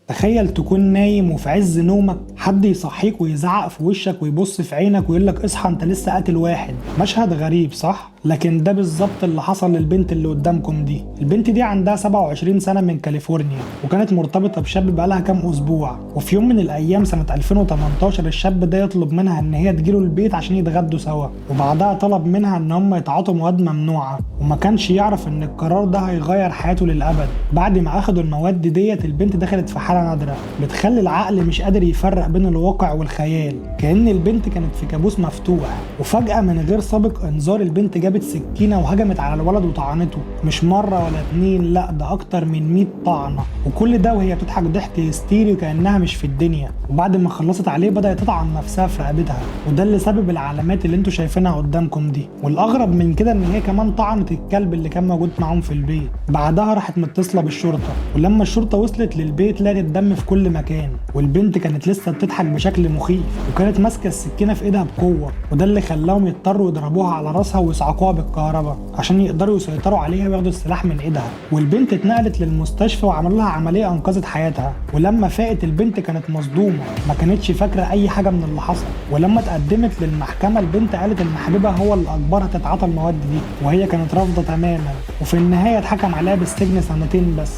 تخيل تكون نايم وفي عز نومك حد يصحيك ويزعق في وشك ويبص في عينك ويقول لك اصحى انت لسه قاتل واحد. مشهد غريب صح؟ لكن ده بالظبط اللي حصل للبنت اللي قدامكم دي. البنت دي عندها 27 سنة من كاليفورنيا، وكانت مرتبطة بشاب بقالها كام اسبوع. وفي يوم من الايام سنة 2018 الشاب ده يطلب منها ان هي تجيله البيت عشان يتغدوا سوا، وبعدها طلب منها ان هم يتعاطوا مواد ممنوعة، وما كانش يعرف ان القرار ده هيغير حياته للابد. بعد ما اخدوا المواد ديت البنت دخلت في حالة نادرة بتخلي العقل مش قادر يفرق بين الواقع والخيال، كأن البنت كانت في كابوس مفتوح. وفجأة من غير سابق انذار البنت جابت سكينة وهجمت على الولد وطعنته، مش مرة ولا اتنين، لا ده اكتر من 100 طعنة، وكل ده وهي بتضحك ضحك هستيري وكأنها مش في الدنيا. وبعد ما خلصت عليه بدأت تطعن نفسها في رقبتها، وده اللي سبب العلامات اللي انتوا شايفينها قدامكم دي. والاغرب من كده ان هي كمان طعنت الكلب اللي كان موجود معاهم في البيت. بعدها راحت متصلة بالشرطة، ولما الشرطة وصلت للبيت لقت الدم في كل مكان، والبنت كانت لسه بتضحك بشكل مخيف، وكانت ماسكة السكينة في ايدها بقوة، وده اللي خلاهم يضطروا يضربوها على راسها ويصعقوها بالكهرباء عشان يقدروا يسيطروا عليها وياخدوا السلاح من ايدها. والبنت اتنقلت للمستشفى وعملوا لها عملية انقذت حياتها. ولما فاقت البنت كانت مصدومة، ما كانتش فاكرة اي حاجة من اللي حصل. ولما اتقدمت للمحكمة البنت قالت ان حبيبها هو اللي اجبرها تتعاطى المواد دي، وهي كانت رافضة تماما. وفي النهاية اتحكم عليها بالسجن سنتين بس.